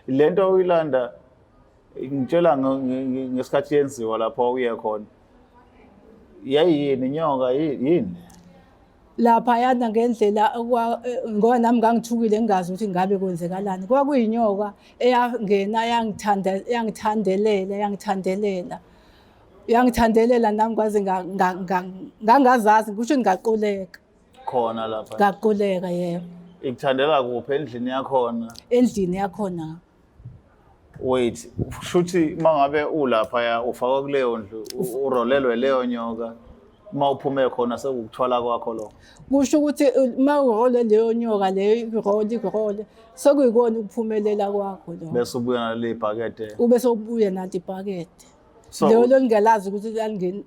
Lento uyilanda ngitshela ngesikhathi yenziwa lapho uye khona. Yayini inyoka yini? Laphayana ngendlela ngoba nami ngangithukile ngingazi ukuthi ngabe kwenzekalani. Kwakuyinyoka eyangena yangithanda yangithandelela yangithandelela. Yangithandelela nami kwaze ngangazazi kusho ngaquleka. Khona lapha. Ngaquleka yebo. Ikuthandela kuphi endlini yakhona? Endlini yakhona. Wait, shuthi mangabe ulapha ya ufakwa kuleyo ndlu urolelwe leyo nyoka uma uphume khona sekukuthwala kwakho lokho. Kusho ukuthi uma urole leyo nyoka leyo ikurole ikurole sekuyikona ukuphumelela kwakho lokho. Bese ubuya naleli bhakede. Ube sewubuya naleli bhakede. So leyo longalazi ukuthi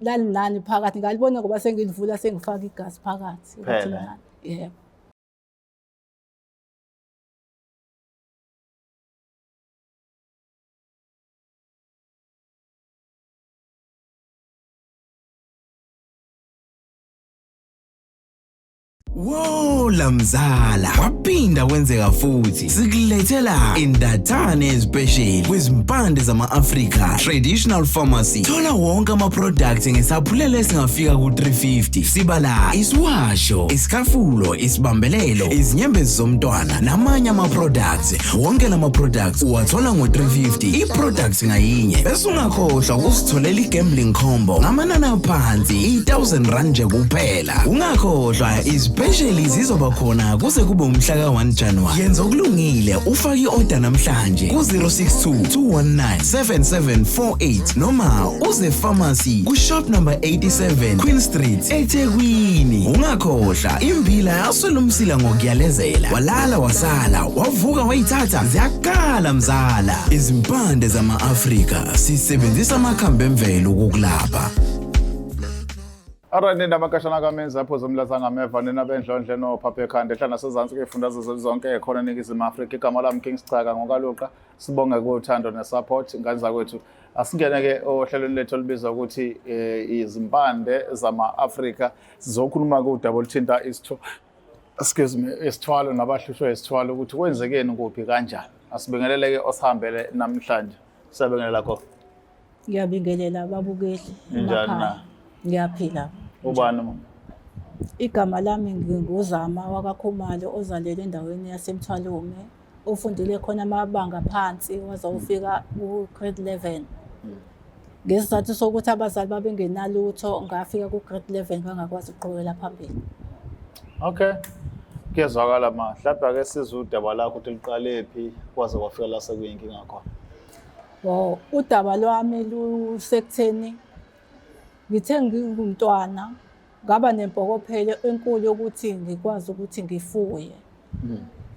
lalinani phakathi ngalibona ngoba sengilivula sengifaka igazi phakathi. Phela. Yebo. Wola mzala waphinda kwenzeka futhi sikulethela indathane special kwizimpande zama-Afrika Traditional Pharmacy. Thola wonke ama-products ngesaphulelo esingafika ku-350. Sibala isiwasho, isikafulo, isibambelelo, izinyembezi zomntwana namanye ama-products. Wonke lama-products uwathola ngo-350 i-products ngayinye. Bese ungakhohlwa ukusitholela i-gambling combo ngamanani aphansi i-1000 rand nje kuphela. Ungakhohlwa izipesheli zizoba khona kuze kube umhla ka-1 January. Yenza okulungile ufake i-order namhlanje ku-062 219 7748 noma uze pharmacy ku-shop number 87 Queen Street eThekwini. Ungakhohlwa imbila yaswela umsila ngokuyalezela. Walala wasala wavuka wayithatha ziyakhala mzala. Izimpande zama-Afrika sisebenzisa amakhambi emvelo ukukulapha. Alright nina makashana kamenzi apho zomlaza ngameva nina bendlondle nophapha ekhanda ehla nasezansi kuyifundazwe zonke khona eNingizimu Afrika. Igama lami King Sichaka ngokaluqa sibonge kuthando nesupport ngane zakwethu. Asingene ke ohlelweni lethu olubizwa ukuthi izimpande zama-Afrika. Sizokhuluma kudaba oluthinta isitho excuse me isithwalo nabahlushwe isithwalo ukuthi kwenzekeni kuphi kanjani. Asibingelele ke osihambele namhlanje. Siyabingelela gogo. Ngiyabingelela ababukeli. Ninjani na? Ngiyaphila. Ubani mama? Igama lami nginguZama wakaKhumalo ozalelwe endaweni yaseMthwalume ofundile khona amabanga phansi waze wafika ku-grade 11. Ngesizathu sokuthi abazali babengenalutho ngafika ku-grade 11 ngangakwazi ukuqhubekela phambili. Okay. Kuyezwakala ma. Mhlawumbe ake sizwe udaba lakho ukuthi luqalephi kwaze kwafika la sekuyinkinga khona. Oh, udaba lwami lusekutheni ngithe ngingumntwana ngaba nempokophelo enkulu yokuthi ngikwazi ukuthi ngifuye.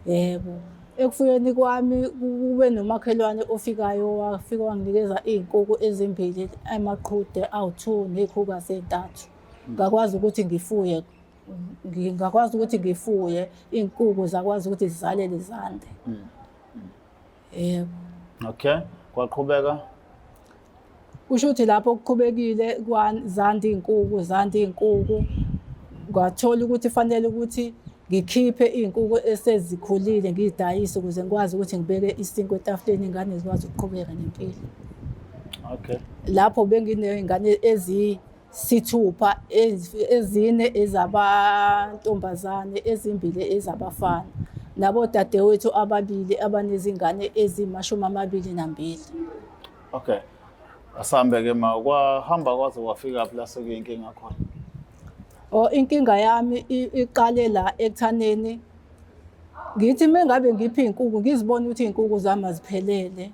Yebo. Ekufuyeni kwami kube nomakhelwane ofikayo wafika wanginikeza iy'nkukhu ezimbili, amaqhude awu-2 ney'khukazi ey'ntathu. Ngakwazi ukuthi ngifuye, ngakwazi ukuthi ngifuye iy'nkukhu zakwazi ukuthi zizalele zande. Yebo. Okay, kwaqhubeka. Kusho ukuthi lapho kuqhubekile zanda iy'nkukhu zanda iy'nkukhu ngathola ukuthi fanele ukuthi ngikhiphe iy'nkukhu esezikhulile ngiy'dayise ukuze ngikwazi ukuthi ngibeke isinkwa etafuleni iy'ngane zikwazi ukuqhubeka nempilo. Okay. Lapho benginey'ngane eziyisithupha ezine ezabantombazane ezimbili ezabafana nabodadewethu ababili abanezingane eziyi-22. Okay. Asambe ke ma kwahamba kwaze kwafika phi la sekuyinkinga khona. Oh inkinga yami iqale la ekuthaneni ngithi mengabe ngipha iy'nkukhu ngizibone ukuthi iy'nkukhu zami aziphelele.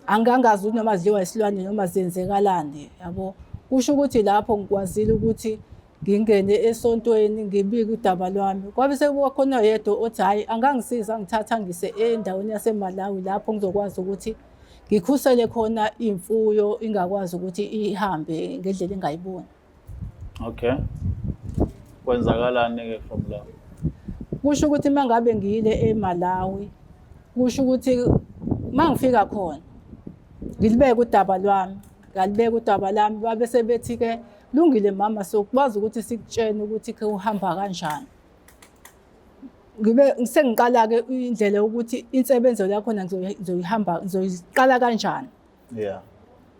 Angangazi ukuthi noma zidliwa isilwane noma zenzekalani yabo. Kusho ukuthi lapho ngikwazile ukuthi ngingene esontweni ngibike udaba lwami. Kwabe sekuba khona oyedwa othi hhayi angangisiza angithatha angise endaweni yaseMalawi lapho ngizokwazi ukuthi ngikhusele khona imfuyo ingakwazi ukuthi ihambe ngendlela engayiboni. Okay. Kwenzakalani ke from la? Kusho ukuthi uma ngabe ngiyile eMalawi, kusho ukuthi uma ngifika khona ngilibeke udaba lwami, ngalibeka udaba lami babe sebethi-ke lungile mama sokwazi ukuthi sikutshene ukuthi ke uhamba kanjani. Ngibe sengiqala-ke indlela yokuthi insebenzelo yakhona ngizoyihamba, ngizoyiqala kanjani.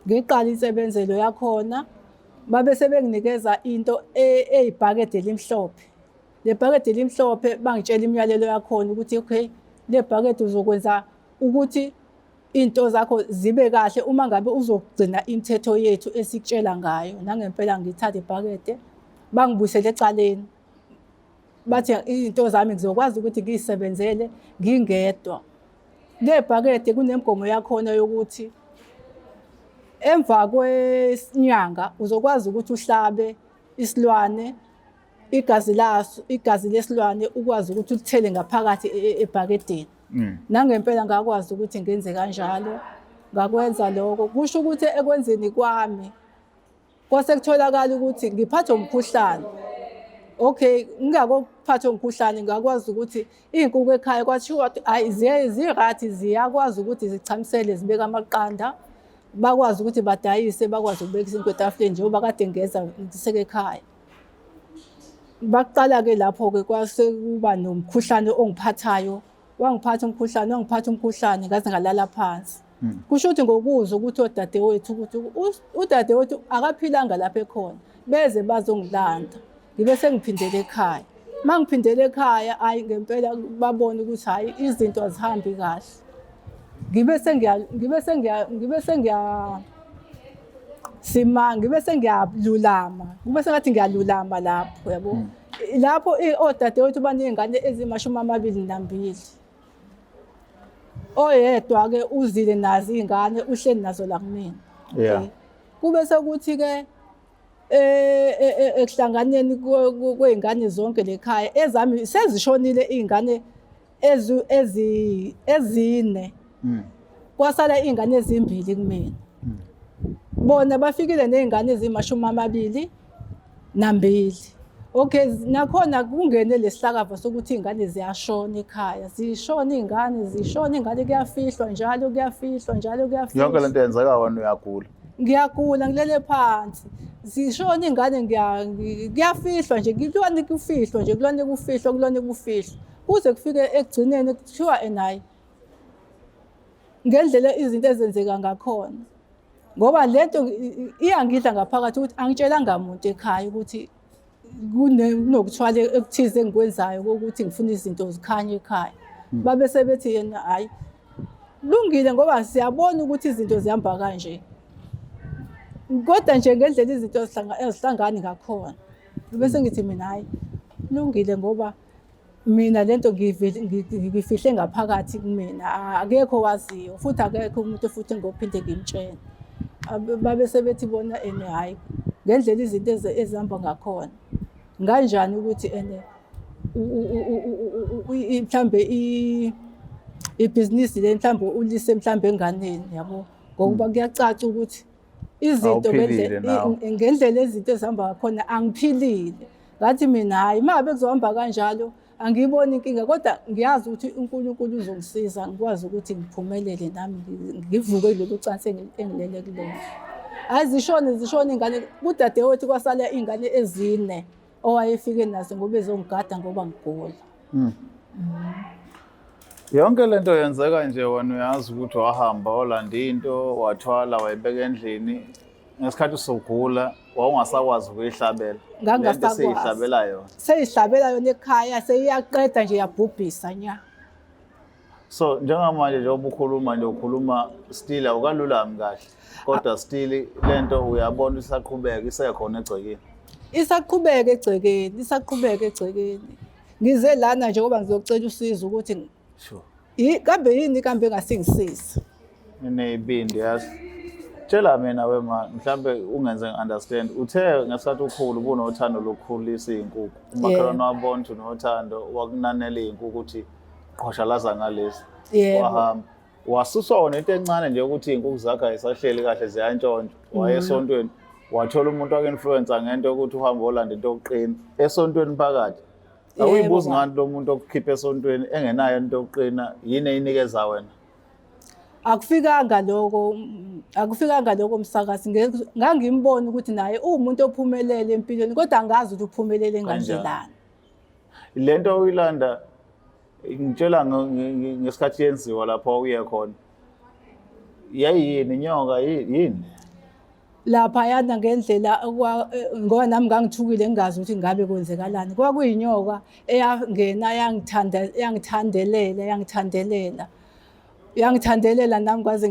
Ngiqala insebenzelo yakhona, babe sebenginikeza into eyibhakede elimhlophe. Le bhakede elimhlophe bangitshela imiyalelo yakhona ukuthi okay, le bhakede uzokwenza ukuthi into zakho zibe kahle uma ngabe uzogcina imithetho yethu esikutshela ngayo. Nangempela ngithathe ibhakede, bangibuyisele ecaleni. Bathi izinto zami ngizokwazi ukuthi ngiyisebenzele ngingedwa. Le bhakede kunemigomo yakhona yokuthi emva kwenyanga uzokwazi ukuthi uhlabe isilwane, igazi laso, igazi lesilwane ukwazi ukuthi ulithele ngaphakathi ebhakedeni. Nangempela ngakwazi ukuthi ngenze kanjalo, ngakwenza lokho. Kusho ukuthi ekwenzeni kwami kwase kutholakala ukuthi ngiphathwe umkhuhlane. Okay, ngingakophathwa umkhuhlane ngakwazi ukuthi iy'nkukhu ekhaya kwathiwa hhayi zi-right, ziyakwazi ukuthi zichamisele zibeke amaqanda, bakwazi ukuthi badayise, bakwazi ukubeka isinkwa etafuleni njengoba kade ngenza ngiseke ekhaya. Baqala-ke lapho-ke kwase kuba nomkhuhlane ongiphathayo, wangiphatha umkhuhlane, wangiphatha umkhuhlane ngaze ngalala phansi. Kusho ukuthi ngokuzwa ukuthi odadewethu ukuthi udadewethu akaphilanga lapho ekhona, beze bazongilanda, ngibe sengiphindele ekhaya. Uma ngiphindele ekhaya, hhayi ngempela babone ukuthi hhayi izinto azihambi kahle. Ngibe sengiya, ngibe sengiya, ngibe sengiya sima, ngibe sengiyalulama, kube sengathi ngiyalulama lapho, yabo. Lapho odadewethu baney'ngane eziyi-22. Oyedwa-ke uzile nazo iy'ngane, uhleli nazo la kumina. Kube sekuthi-ke ekuhlanganeni kwey'ngane zonke lekhaya, ezami sezishonile iy'ngane ezine. Kwasala iy'ngane ezimbili kumina. Bona bafikile ney'ngane eziyi-22. Okay, nakhona kungene lesihlakava sokuthi iy'ngane ziyashona ekhaya, zishona iy'ngane, zishona iy'ngane, kuyafihlwa njalo, kuyafihlwa njalo, kuyafihlwa. Yonke lento yenzeka wena uyagula. Ngiyagula, ngilele phansi. Zishona iy'ngane, kuyafihlwa nje, kulwane kufihlwa nje, kulwane kufihlwa, kulwane kufihlwa. Kuze kufike ekugcineni kuthiwa enayi ngendlela izinto ezenzeka ngakhona. Ngoba lento iyangidla ngaphakathi ukuthi angitshelanga muntu ekhaya ukuthi kunokuthwala ekuthize engikwenzayo ukuthi ngifuna izinto zikhanye ekhaya. Babe sebethi yena hhayi lungile ngoba siyabona ukuthi izinto zihamba kanje. Kodwa nje ngendlela izinto ezihlangani ngakhona. Bese ngithi mina hhayi lungile ngoba mina lento ngifihle ngaphakathi kumina, akekho owaziyo futhi akekho umuntu futhi engophinde ngimtshele. Babe sebethi bona ene hhayi ngendlela izinto ezihamba ngakhona kanjani ukuthi ene mhlambe ibhizinisi le mhlambe ulise mhlambe enganeni, yabo, ngokuba kuyacaca ukuthi izinto Awuphilile nawe. ngendlela izinto ezihamba ngakhona angiphilile. Ngathi mina hhayi uma ngabe kuzohamba kanjalo angiyiboni inkinga, kodwa ngiyazi ukuthi uNkulunkulu uzongisiza ngikwazi ukuthi ngiphumelele nami ngivuke kulolu cansi engilele kulona. Hhayi zishone, zishone iy'ngane, kudadewethu kwasala iy'ngane ezine owayefike nazo ngoba ezongigada ngoba ngigula. Yonke lento yenzeka nje wena uyazi ukuthi wahamba walanda into, wathwala wayibeka endlini. Ngesikhathi usugula wawungasakwazi ukuyihlabela. Ngangingasakwazi. Lento seyihlabela yona. Seyihlabela yona ekhaya, seyiyaqeda nje yabhubhisa nya. So njengamanje njengoba ukhuluma nje ukhuluma still awukalulami kahle. Kodwa still lento uyabona isaqhubeka isekhona egcekeni. Isaqhubeka egcekeni, isaqhubeka egcekeni. Ngize lana nje ngoba ngizocela usizo ukuthi kambe yini kambe engasingisiza. Nineyibindi yazi. Tshela mina we ma, mhlambe ungenze ngi-understand. Uthe ngesikhathi ukhulu ubunothando lokukhulisa iy'nkukhu. Umakhelwane wabona ukuthi unothando wakunanela iy'nkukhu ukuthi qhoshalaza ngalezi. Wahamba. Wasuswa wona into encane nje ukuthi iy'nkukhu zakho ayisahleli kahle ziyantshontshwa. Waya esontweni. Wathola umuntu wake-influencer ngento yokuthi uhambe olanda into yokuqina. Esontweni phakathi. Awuyibuzi ngani lo muntu okukhipha esontweni engenayo into yokuqina, yini eyinikeza wena? Akufikanga lokho, akufikanga lokho msakazi. Ngangimbona ukuthi naye uwumuntu ophumelele empilweni, kodwa angazi ukuthi uphumelele Kanjani? ngandlelani. Lento oyilanda Ngitshela ngesikhathi yenziwa lapho uye khona. Yayiyini inyoka yini? Laphayana ngendlela ngoba nami ngangithukile ngingazi ukuthi ngabe kwenzekalani. Kwakuyinyoka eyangena yangithanda yangithandelela yangithandelela. Yangithandelela nami kwaze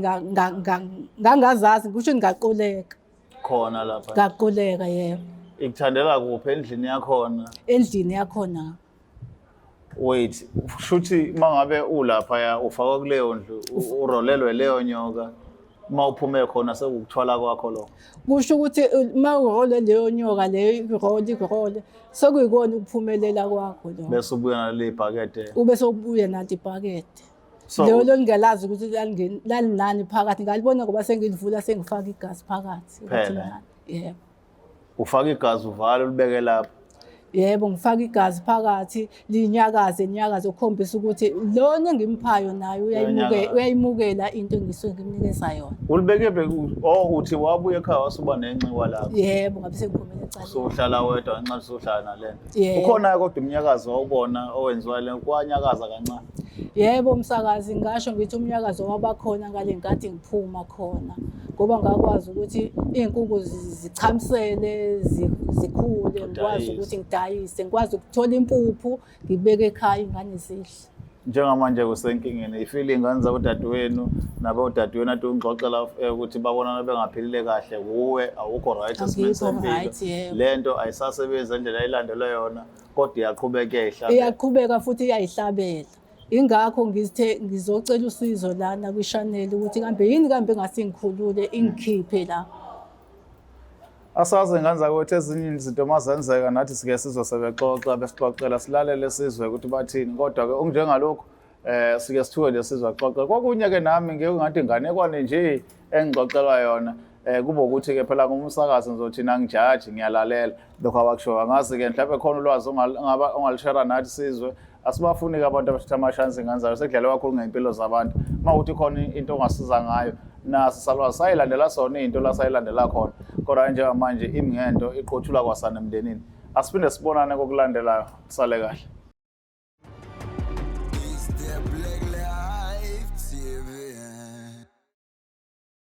ngangazazi kusho ngaquleka. Khona lapha. Ngaquleka yebo. Ikuthandela kuphi endlini yakhona? Endlini yakhona. Wait, shuthi mangabe ulapha ya ufakwa kuleyo ndlu urolelwe leyo nyoka uma uphume khona sekukuthwala kwakho lokho. Kusho ukuthi uma urole leyo nyoka leyo ikurole ikurole sekuyikona ukuphumelela kwakho lokho. Bese ubuya naleli bhakede. Ube sewubuya naleli bhakede. So leyo longalazi ukuthi lalinani phakathi ngalibona ngoba sengilivula sengifaka igazi phakathi. Phela. Yebo. Ufaka igazi uvale ulibeke lapho. Yebo, ngifaka igazi phakathi linyakaze linyakaze ukukhombisa ukuthi lona engimphayo naye uyayimukela uyayimukela into engisuke ngimnikeza yona. Ulibeke phi? Oh, uthi wabuya ekhaya wasuba nenxiwa lapho. Yebo, ngabe sengiphumele ecaleni. Usuhlala wedwa ngenxa usuhlala nalento. Ukhona kodwa umnyakazo wawubona owenziwa le kwanyakaza kancane. Yebo msakazi, ngasho ngithi umnyakazo wabakhona ngale nkathi ngiphuma khona ngoba ngakwazi ukuthi iy'nkukhu zichamisele zikhule, ngikwazi ukuthi ngidayise, ngikwazi ukuthola impuphu ngibeke ekhaya iy'ngane zidle. Njengamanje kusenkingeni ifile iy'ngane zabodadewenu nabodadewenu ade ungixoxela ukuthi babonana bengaphilile kahle wuwe awukho right esimeni sempilo le nto ayisasebenzi endlela ayilandelwe yona kodwa iyaqhubeka iyayihlabela. Iyaqhubeka futhi iyayihlabela. Ingakho ngithe ngizocela usizo lana kwishaneli ukuthi kambe yini kambe engase ingikhulule ingikhiphe la. Asazi ngane zakwethu ezinye izinto uma zenzeka nathi sike sizwe sebexoxa besixoxela silalele sizwe ukuthi bathini kodwa-ke okunjengalokhu sike sithuke nje sizwe axoxe kokunye ke nami ngeke ngathi inganekwane nje engixoxelwa yona kube ukuthi ke phela ngumsakazi ngizothi nangijaji ngiyalalela lokho abakushoyo angazi ke mhlawumbe khona ulwazi ongalishera nathi sizwe asibafuni ke abantu abathatha amashansi ingane zayo sekudlalwe kakhulu ngey'mpilo zabantu uma ukuthi khona into ongasiza ngayo naso salwazi sayilandela sona into la sayilandela khona kodwa njengamanje imi ngento iqothula kwasana emndenini asiphinde sibonane kokulandelayo sale kahle.